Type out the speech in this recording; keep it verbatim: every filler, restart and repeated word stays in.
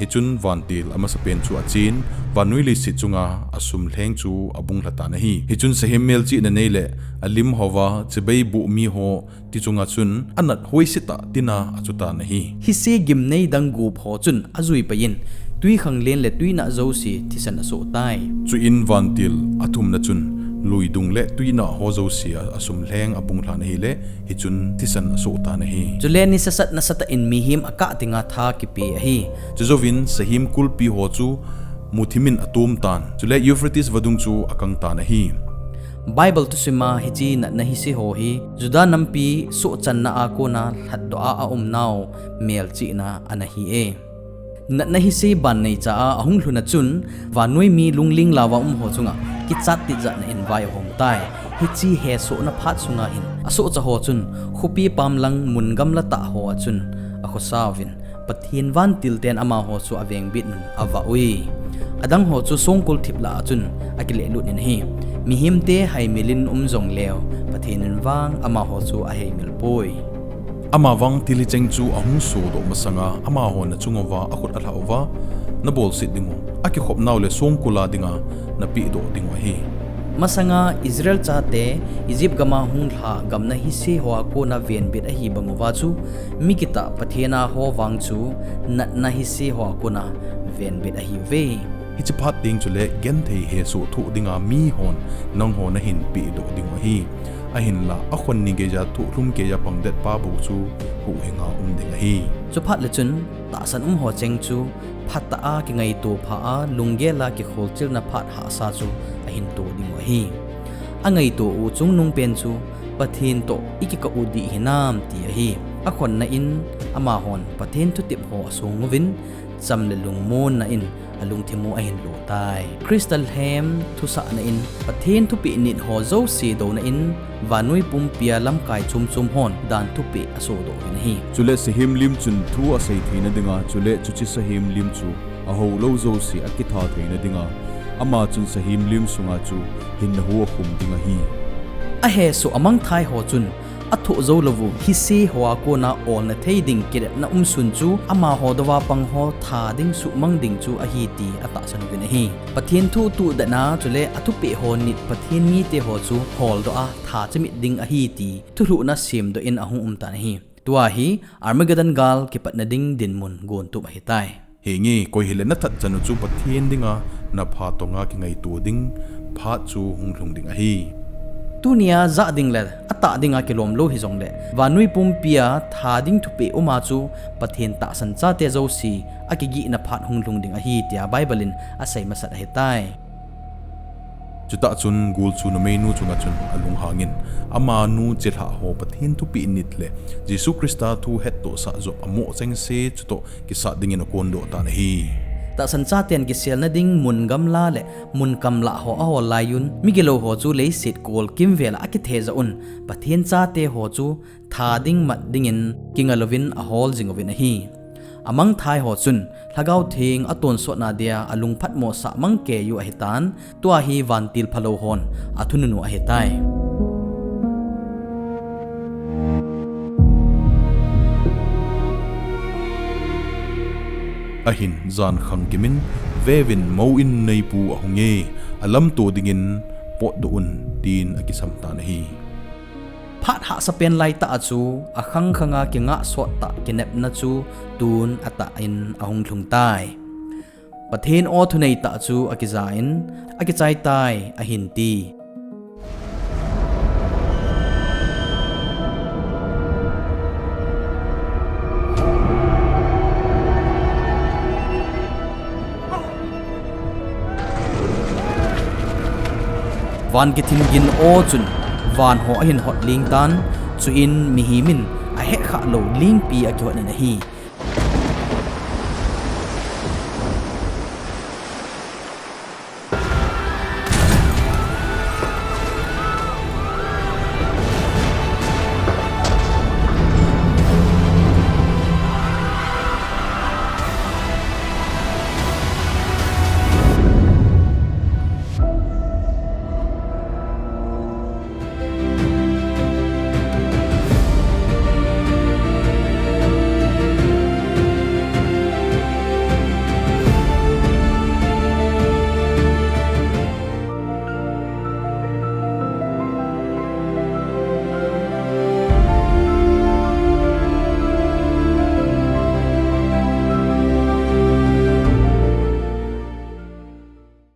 Hichun vantil amasapen chu achen, vannoi leiset chunga asumlheng chu abunglha tan ahi. Hichun sahem melchihna nei le alim houva chibai boh miho ti chunga chun anat hoisetah tina achu tan ahi. Hise gimnei dang gup ho chun ajui paiyin, twikhanglen le twinah jouse thisan asoh tai. Chuin vantil athumna chun luidung le twinah ho jouse a asumlheng abunglhan ahile, hichun thisan asoh tan ahi. Chule nisasat nasatah in mihem akah dinga tha kipe ahi. Chujouvin sahem kulpi ho chu muthimin atom tan, chule Euphrates vadung chu akang tan ahi. Bible thusima hiche natna hise ho hi Juda nampi sohchanna a kona lhatdoh a aumnau melchihna ana hi e. Natna hise ban neicha a ahung lhuna chun, vannoi mi lungling laova um ho chunga kichat tijatna in vai ahom tai. Hiche hesohna phat sunga hin asohcha ho chun khopi pamlang mun gamla tah hoa chun akhosauvin, Pathen vantil ten amaho chu avengbit un avah ui. Adang ho chu songkul thip lah a chun akilehlut in ahi. Mihemte haimil in um jongleu, Pathen in vang amaho chu aheimil poi. Amavang thil hicheng chu ahung sodoh masanga, amahon nachung uva akhut alhah uva, nabolset dingu, akikhopnau le songkul a dinga napehdoh dingu ahi. Masanga Israel chate Egypt gama hung lhah gamna hise hoa kona venbit ahi bang uva chu, mi kitah Pathen a ho vang chu natna hise hoa kona venbit ahiuve. Hiche phat teng chule genthei hesoh thoh dinga mihon nangho nahin pehdoh dingu ahi. Ahinla akhon ni geija thohlhum keija pangdet pa bou chu huhhinga um ding ahi. Chuphat le chun tahsan um ho cheng chu phatah a kingaito pha a lunggel a kikholchilna phat hahsa chu ahin to dingu ahi. Angaito u chungnungpen chu Pathen toh ikikah u dih hinam ti ahi. Akhonna in amahon Pathen thutep ho asong uvin, cham le lungmonna in alungthim u ahin lo tai. Christa lhem thusahna in Pathen thupeh nit ho jouse douna in vannoi pumpia lamkai chomchom hon dan thupeh asodoh uvin ahi. Chule sahem lim chun thu asei theina dinga, chule chuche sahem lim chu ahoulou jouse akitha theina dinga, ama chun sahem lim sunga chu hinna hu akhum ding ahi. Ahesoh amangthai ho chun athoh jou louvu hise hoa kona olna thei ding kinepna umsun chu amaho douva pang ho tha ding suhmang ding chu ahi ti atahsan uvin ahi. Pathen thu tuhdetna chule athupeh ho nit Pathen mite ho chu holdoh a tha chemit ding ahi ti thulhuhna semdoh in ahung umtan ahi. Tua hi Armageddon gal kipatna ding dinmun gontup ahitai. Henge, koi hile nathat chanu chu Pathen dinga napha tonga kingaito ding phat chu hunglhung ding ahi. Tunia jah ding le atah dinga kilom lou hijongle, vannoi pumpia tha ding thupeh uma chu Pathen tahsan chate jouse akigihna phat hunglhung ding ahi tia Bible in asei masat ahitai. Chutah chun gul chu numeinu chunga chun alunghangin, amanu chelhah ho Pathen thupeh nit le Jesu Christa thu hettohsah joh amoh chengse chutoh kisat dingin akondoh tan ahi. Tahsan chaten kiselna ding mun gamla le mun kamlah ho ahol laiyun, migilou ho chu leiset kol kimvela akithejah un, Pathen chate ho chu tha ding mat dingin kinga louvin ahol jing uvin ahi. Amangthai ho chun Lhagao Theng atonsotna dia alungphatmosah mangkeiyu ahitan, tua hi vantil phalou hon athununu ahitai. Ahin jan khangkimin, veuvin, mou inneipu ahunge, alamto dingin potdoh un, tin akisamtan ahi. Phat hahsapen laitah a chu akhangkhanga kingah sottah kinepna chu tun atah in ahung lhungtai. Pathen aw thuneitah chu akijain, akichaitai ahin ti. Van kithing gin aw chun vanho ahin hot lengtan, chuin mihemin ahehkhah lou lengpi akihot in ahi.